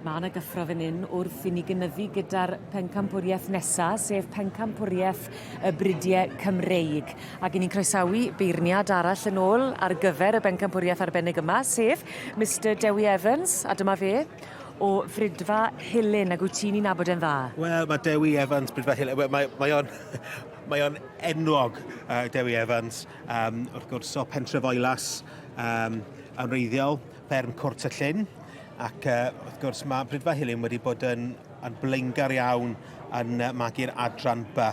Mae yna gyffro fan hyn wrth i ni gynyddu gyda'r pencampwriaeth nesa, sef pencampwriaeth y Bridiau Cymreig. Ac i ni'n croesawu beirniad arall yn ôl ar gyfer y bencampwriaeth arbennig yma, sef Mister Dewi Evans, a dyma fe, o Fridfa Hilyn, ac wyt ti'n 'i nabod e'n dda? Wel, mae Dewi Evans, Bridfa Hilyn, wel, mae, mae o'n mae o'n enwog, uh, Dewi Evans, um, wrth gwrs o Pentrefoelas um, yn wreiddiol, fferm Cwrt y Llyn, Ac uh, wrth gwrs mae Brydfa Hilyn wedi bod yn, yn blaengar iawn yn uh, magu'r adran B.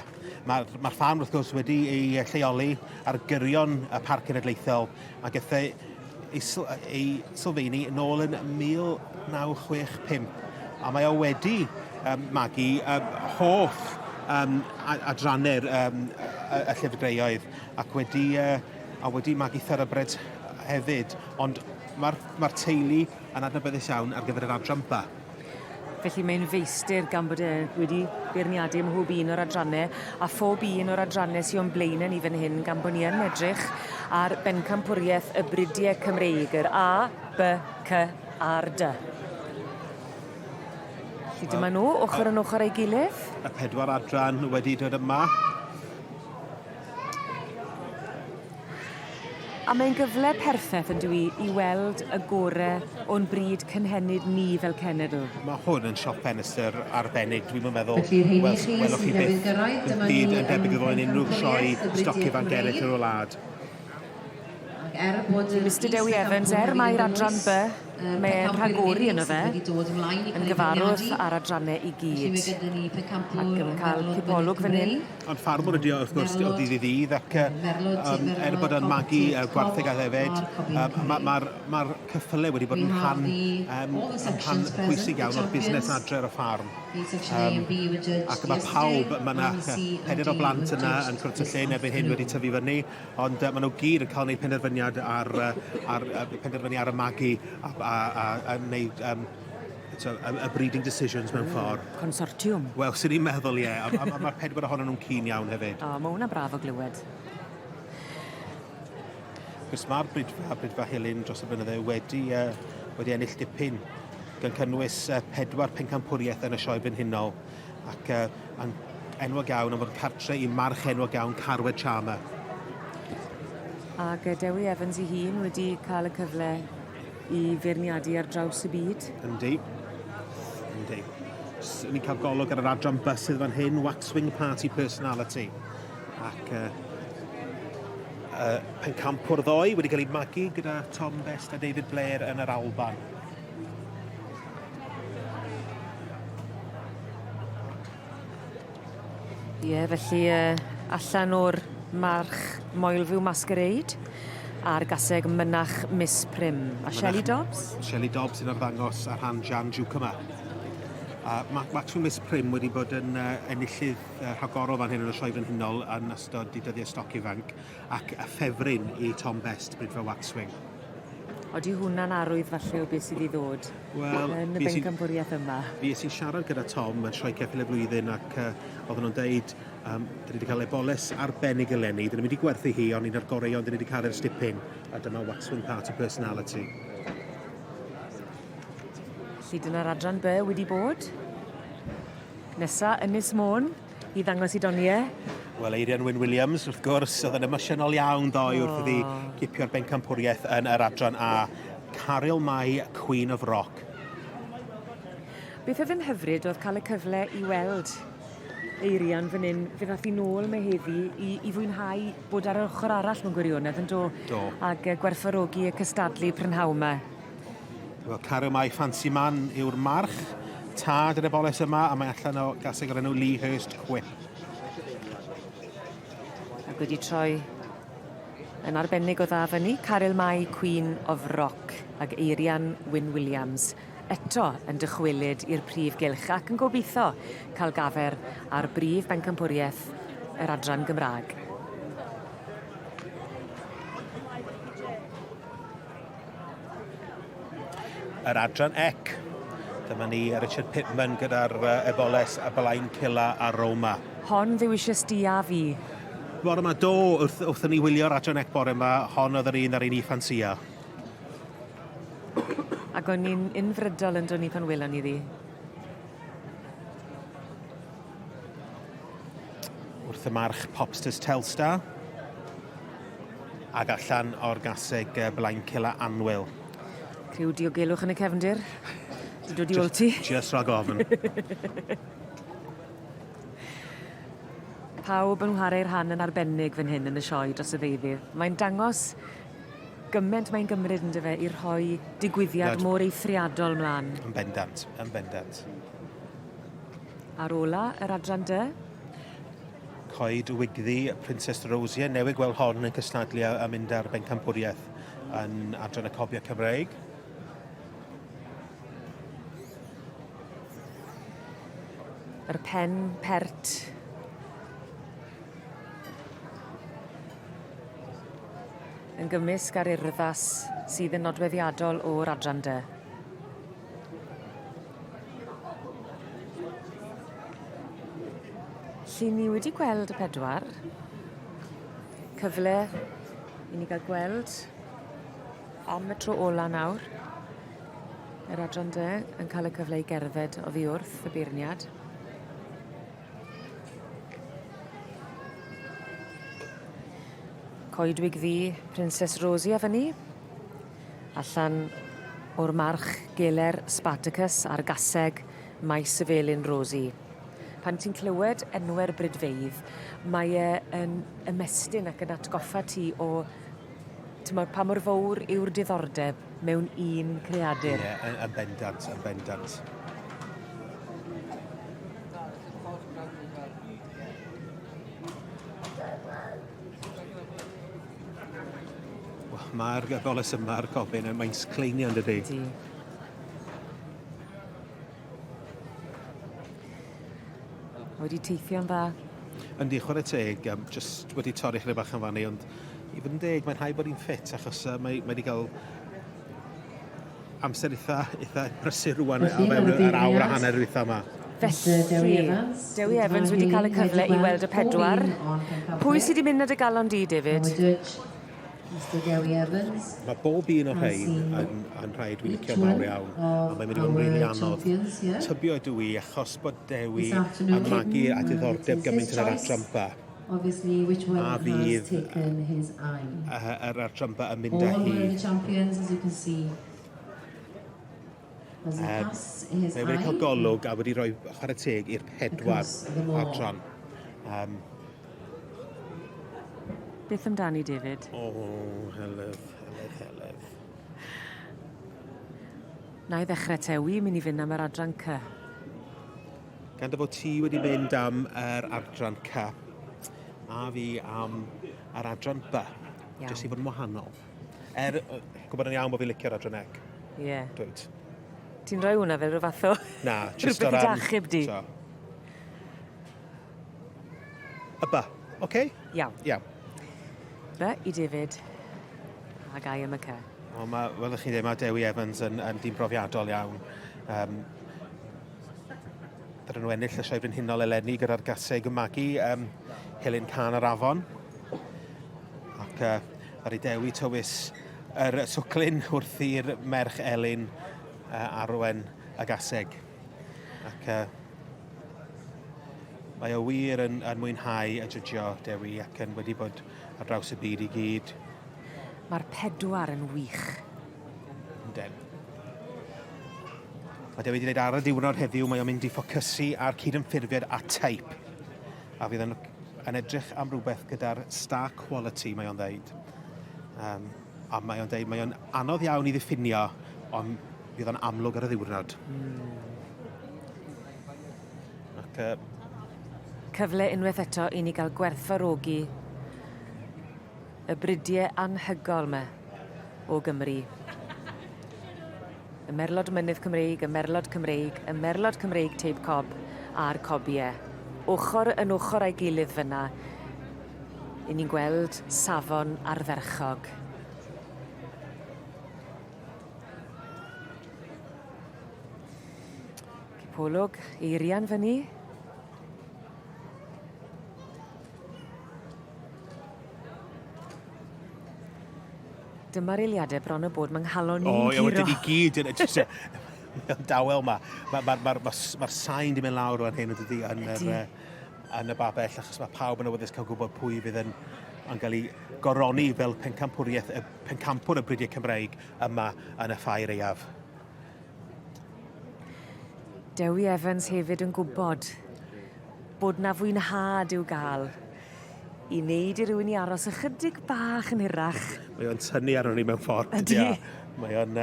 Mae'r mae ffarm wrth gwrs wedi ei lleoli ar gyrion y Parc Cenedlaethol a gath ei, ei, ei sylfaenu yn ôl yn 1965 a mae o wedi um, magu um, holl um, adrannau'r um, y, y llyfrgreioedd ac wedi, uh, a wedi magu thoroughbreds hefyd, ond Mae'r mae teulu yn adnabyddus iawn ar gyfer yr adran B. Felly mae'n feistr gan bod e wedi beirniadu ym mhob un o'r adrannau a phob un o'r adrannau sy o'n blaenau ni fan hyn gan bod ni yn edrych ar bencampwriaeth y Bridiau Cymreig, yr A, B, C a'r D. Felly dyma nhw, ochr yn ochr ei gilydd. Y pedwar adran wedi dod yma. A mae'n gyfle perffeth yndyw 'i i weld y gore o'n bryd cynhenid ni fel cenedl. Mae hwn yn siop ffenestr arbennig, dwi'm yn meddwl Felly, rheini wel, chi welwch chi sydd newydd byth gyrraedd, dim dyma byd ni yn yn debyg iddo fo yn unrhyw sioe Pencampwriaeth y stoc Bridiau ifanc eraill Cymreig. yn y wlad. Ac er bod yr Mister Dewi Evans, er is-bencampwr mai'r hefyd yn adran gynnwys B, yr mae'n pencampwyr rhagori unig yno fe, sydd wedi dod ymlaen i yn cael eu gyfarwydd beirniadu. â'r adrannau i Felly gyd. mae gyda ni Ac pencampwr yn y cael Merlod Mynydd cipolwg fan hyn. Cymreig. Ond ffarmwr ydi o wrth gwrs o ddydd i ddydd ac um, er bod o'n magu uh, gwartheg a ddefed, um, mae'r ma, ma, ma cyffyle wedi bod yn rhan, um, yn rhan pwysig iawn o'r busnes adre ar y ffarm. Um, ac mae pawb, mae yna pedair o blant yna yn Cwrt y Llyn erbyn hyn wedi tyfu fyny, ond uh, maen nhw gyd yn cael gwneud penderfyniad ar, ar, ar, penderfynu ar y magu a, a, a, a wneud um, so, y, y breeding decisions mewn ffordd. Consortiwm. Wel, sy'n ni'n meddwl, ie. A, a, a mae'r pedwar ohonyn nhw'n cyn iawn hefyd. O, mae hwnna'n braf o glywed. Cos mae'r Bridfa, Bridfa Hilyn dros y blynydde wedi, uh, wedi ennill dipyn, gan cynnwys uh, pedwar pencampwriaeth yn y sioe brenhinol ac uh, yn enwog iawn am fod cartre i march enwog iawn Carwed Charmer. Ac Dewi Evans ei hun wedi cael y cyfle i feirniadu ar draws y byd. Yndi. Yndi. Ni'n cael golwg ar yr adran bus sydd fan hyn, Waxwing Party Personality. Ac uh, uh, pencampwr ddoe wedi cael ei magu gyda Tom Best a David Blair yn yr Alban. Ie, felly yy allan o'r march Moelfyw Masquerade a'r gaseg Mynach Miss Prim. A Shelley Dobbs? Shelley Dobbs sy'n arddangos ar rhan Jan Jukema. A mae Maxwell Miss Prim wedi bod yn uh, enillydd uh, rhagorol fan hyn yn y Sioe Frenhinol yn ystod i dyddiau stoc ifanc ac y ffefryn i Tom Best, Bridfa Waxwing. Odi hwnna'n arwydd falle o beth sydd i ddod Wel, yn y bencampwriaeth yma? Fues i'n siarad gyda Tom yn Sioe Ceffyl y Flwyddyn ac uh, oedden nhw'n deud um, dyn ni wedi cael eboles arbennig eleni, dyn ni'n mynd i gwerthu hi, ond un o'r goreuon dyn ni wedi cael ers dipyn, a dyma Waxwing Party Personality. Felly dyna'r adran B wedi bod. Nesa, Ynys Môn. I ddangos i donie. Wel, Eirian Wyn Williams, wrth gwrs, oedd yn emosiynol iawn ddoe wrth iddi gipio'r bencampwriaeth yn yr adran A. Caryl Mai, Queen of Rock. Beth oedd yn hyfryd oedd cael y cyfle i weld Eirian fan hyn, fe ddath hi nôl 'ma heddi i, i fwynhau bod ar yr ochr arall mewn gwirionedd yn do? Do. Ac gwerthfawrogi y cystadlu prynhawn 'ma. Wel, Cario Mai Fancy Man yw'r march. Tad yr eboles yma, a mae allan o gaseg o'r enw Lee Hurst Quip. Ac wedi troi yn arbennig o dda fyny, Caryl Mai Queen of Rock ag Eirian Wyn Williams eto yn dychwelyd i'r prif gylch ac yn gobeithio cael gafer ar brif bencampwriaeth yr adran Gymraeg. Yr adran ec. Dyma ni Richard Pittman gyda'r eboles a Blaen Cilla a Roma. Hon ddewishes di a fi. Bore yma, do, wrth, wrth ni wylio'r adran ec bore yma, hon oedd yr un ar un i ffansïo. Ac o'n ni'n unfrydol yn dod ni pan welon ni ddi. Wrth y march Popsters Telstar. Ag allan o'r gaseg Blaencil a Anwyl. Criw diogelwch yn y cefndir. Di dod i ôl ti. Just rhag ofn. Pawb yn chwarae rhan yn arbennig fan hyn yn y sioe dros y ddeuddydd. Mae'n dangos gyment mae'n gymryd yndyfe i rhoi digwyddiad mor eithriadol mlan. Yn bendant, yn bendant. Ar ola, yr adran dy? Coed Wigddu, Princess Rosier, newydd gweld hon yn cystadlu a mynd ar bencampwriaeth yn adran y Cobiau Cymreig. Yr pen pert. Yn gymysg ar urddas sydd yn nodweddiadol o'r adran dy. Lly ni wedi gweld y pedwar. Cyfle i ni gael gweld am y tro ola nawr. Yr adran de yn cael y cyfle i gerdded oddi wrth y beirniad. Coedwig Ddu, Princess Rosie a fyny. Allan o'r march Geler Spartacus a'r gaseg Maes y Felin Rosie. Pan ti'n clywed enwe'r brydfeydd, mae e yn ymestyn ac yn atgoffa ti o t'mod, pa mor fowr yw'r diddordeb mewn un creadur. Ie, yn, yn bendant, yn bendant. Mae'r boles yma a'r gobin yn mae'n sgleinio yn dydi? Ydi. Wedi teithio'n dda. Yndi, chwarae teg, jyst wedi torri chydig bach yn fannu, ond i fod yn deg, mae'n rhaid bod hi'n ffit achos mae wedi cael amser eitha, eitha brysur rwan o fewn yr awr a hanner dwytha yma. Felly, Dewi Evans, Dewi Evans wedi cael y cyfle i weld y pedwar. Pwy sydd wedi mynd ar dy galon di, David? Mr Dewi Evans. Mae bob un o'r rhain yn, yn rhai dwi'n licio mawr iawn, a mae'n mynd i fod yn rili anodd. Tybio ydw i, achos bod Dewi yn magu a diddordeb gymaint yn yr adran ba. Obviously, which one A has fydd taken his eye? yr adran ba yn mynd â All hi. were the champions, as you can see. As he casts his Mae wedi cael eye golwg a wedi rhoi chwarae teg i'r pedwar Across the wall. adran. Beth amdani, David? O, Heledd, Heledd, Heledd. Na i ddechrau te, wi'n mynd i fynd am yr adran C. Gan dy fod ti wedi mynd am yr adran C, a fi am yr adran B, Iawn. jyst i fod yn wahanol. Er, gwybod yn iawn bod fi'n licio'r adran C, Ie. Yeah. dweud. Ti'n rhoi hwnna fel rhyw fath o... Na, jyst o Rhywbeth i ran... dachub di. So. Y B, oce? Okay? Iawn. Iawn. B i David, ac I am y C. O, ma, fel ych chi'n dweud, mae Dewi Evans yn, yn dyn profiadol iawn. Dyn nhw ennill y Sioe Frenhinol eleni gyda'r gaseg y magu Helen Can yr Afon. Ac ar ei Dewi tywys yr swclyn wrth i'r merch Elin arwen y gaseg. Ac mae o wir yn, yn mwynhau y jydgio Dewi ac yn wedi bod ar draws y byd i gyd. Mae'r pedwar yn wych. Ynden. Mae Dewi wedi dweud ar y diwrnod heddiw mae o'n mynd i ffocysu ar cydymffurfiad a teip. A fydd yn, yn edrych am rhywbeth gyda'r star quality, mae o'n dweud. A mae o'n dweud, mae o'n anodd iawn i ddiffinio, ond fydd o'n amlwg ar y ddiwrnod. Ac, Cyfle unwaith eto i ni gael gwerthfawrogi y bridiau anhygol 'ma o Gymru. Y Merlod Mynydd Cymreig, y Merlod Cymreig, y Merlod Cymreig Teip Cob a'r Cobie. Ochr yn ochr â'i gilydd fyna, i ni'n gweld safon ardderchog. Cipolwg, Eirian fyny. Dyma'r eiliadau bron o bod, mae nghalon i'n O, curo. ie, dyn ni gyd yn... Mae'n dawel ma. Mae'r ma, ma, ma, ma sain di mynd lawr o'n hyn o dydi yn, yr, yn y babell, achos mae pawb yn awyddus cael gwybod pwy fydd yn cael ei goroni fel pencampwriaeth, y pencampwr y Bridiau Cymreig yma yn y Ffair Aeaf. Dewi Evans hefyd yn gwybod bod 'na fwynhad i'w gael i wneud i rywun i aros ychydig bach yn hirach. Mae o'n tynnu arnon ni mewn ffordd. Ydy. Mae o'n...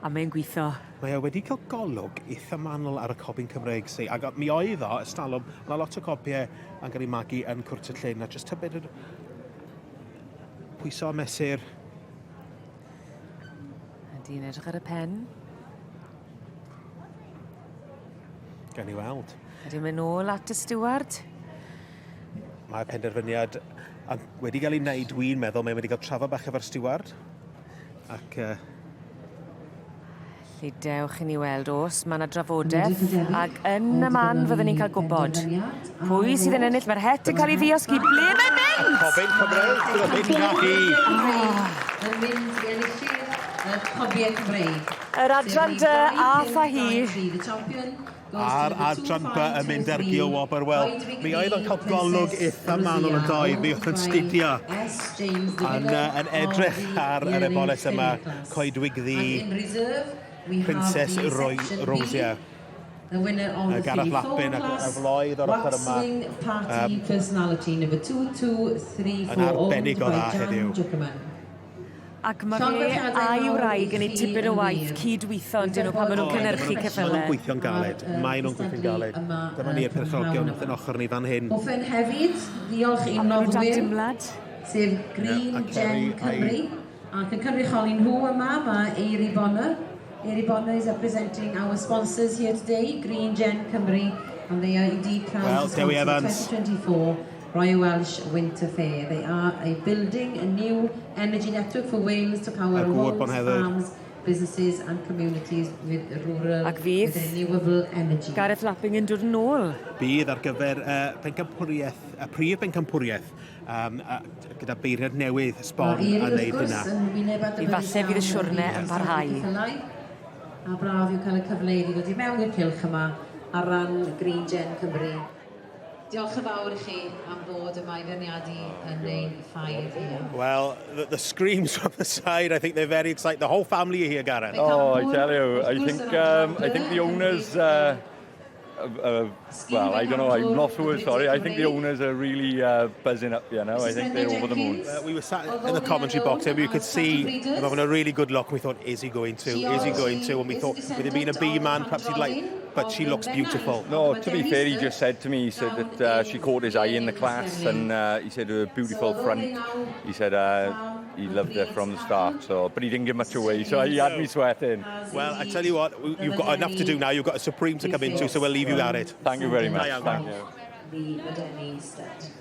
A mae'n gwitho. Mae o wedi cael golwg eitha manwl ar y cobyn Cymreig sy. Ac mi oedd o, ystalwm, yna lot o cobiau yn cael eu magu yn Cwrt y Llyn, a jyst tybed yr pwyso a mesur. Ydy, yn edrych ar y pen. Gawn ni weld. Ydy mynd nôl at y stiward. Mae penderfyniad wedi cael ei wneud, dwi'n meddwl, mae wedi cael trafod bach efo'r stiward. Ac... Felly dewch i ni weld os mae yna drafodaeth ac yn y man fyddwn ni'n cael gwybod pwy sydd yn ennill. Mae'r het yn cael ei ddiosg i ble mae'n mynd! Cobyn Cymreig, dwi'n mynd i. Yn mynd i enillydd y Cobiau Cymreig. Yr adran D a pha hi. A'r adran B yn mynd ar gil wobr, wel, mi oedd o'n cael golwg eitha manwl yn doedd, mi oedd yn studio yn, yn edrych ar yr eboles yma, Coedwig Ddu, Princess Roy Rosia. The winner of the Gareth Filly Lappin Four ac y class, floedd o'r ochr yma. Waxwing Party Personality number 2234, Yn arbennig owned o by dda Jan heddiw. Zuckerman. Ac mae fe a'i wraig yn ei tipyn o waith cydweithio yn dyn nhw pan maen nhw'n cynhyrchu ceffylau. Maen nhw'n gweithio'n galed. Maen nhw'n gweithio'n galed. Dyma ni'r perchnogion wrth yn ochr ni fan hyn. Hoffen hefyd ddiolch i'n A maen nhw dan noddwyr, dimlad. sef Green Ie, a Gen Kerry Cymru. Ac yn cynrychioli nhw yma mae Eiri Bonner. Eiri Bonner is representing our sponsors here today, Green Gen Cymru, and they are indeed proud Wel, to Dewi sponsor Evans. 2024 Royal Welsh Winter Fair. They are a building a new energy network for Wales to power Y our gŵr homes, bonheddig. farms, businesses and communities with rural, Ac fydd with renewable energy. Gareth Lapping yn dod yn ôl. Bydd ar gyfer pencampwriaeth, y prif bencampwriaeth, um, gyda beirniad newydd sbon Mae a Eiri, wrth wneud gwrs, hynna. yn wyneb I falle fydd y siwrne yn parhau. A braf yw cael y cyfle i ddod i mewn i'r cylch yma ar ran Green Gen Cymru. Diolch yn fawr i chi am ddod yma i feirniadu yn ein ffair aeaf. Well, the screams from the side, I think they're very excited. The whole family are here, Gareth. Oh, I tell you, I think the owners. Well, I don't know. I'm lost for words. Sorry. I think the owners are really buzzing up here now. I think they're over the moon. We were sat in the commentary box and we could see him having a really good look. We thought, is he going to? Is he going to? And we thought, with him being a B man, perhaps he'd like. But she looks beautiful. No, to be fair, he just said to me, he said that she caught his eye in the class, and he said her beautiful front. He said he loved her from the start. So, but he didn't give much away, so he had me sweating. Well, I tell you what, you've got enough to do now. You've got a Supreme to come into, so we'll leave you at it. Thank you very much. Da iawn. Thank you. The Badeni Stud.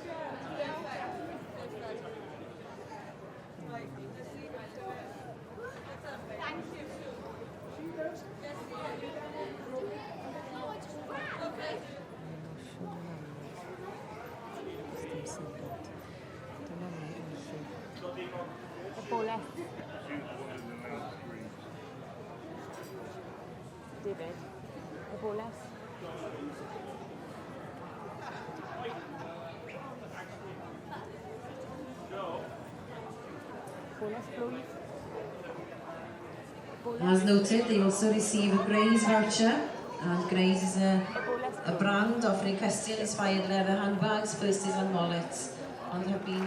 Dim syndod. Dyma ni enillydd. Y boles. David, y boles. Boles blwydd. As noted, they also receive a Grays voucher, and Grays is a brand offering equestrian-inspired leather handbags, purses and wallets, and have been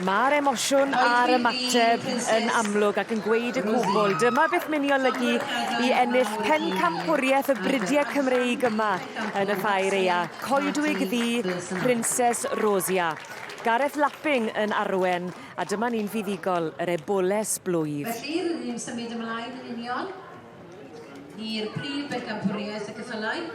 Mae'r emosiwn a'r ymateb yn amlwg ac yn gweud y cwbl. Dyma beth mynd i olygu i ennill pencampwriaeth y Bridiau Cymreig yma yn y Ffair Aeaf. Coedwig Ddu, Princess Rosia. Gareth Lapping yn arwen, a dyma ni'n fuddugol, yr eboles blwydd. Felly, rydyn ni'n symud ymlaen yn union i'r prif bencampwriaeth y ceffylau.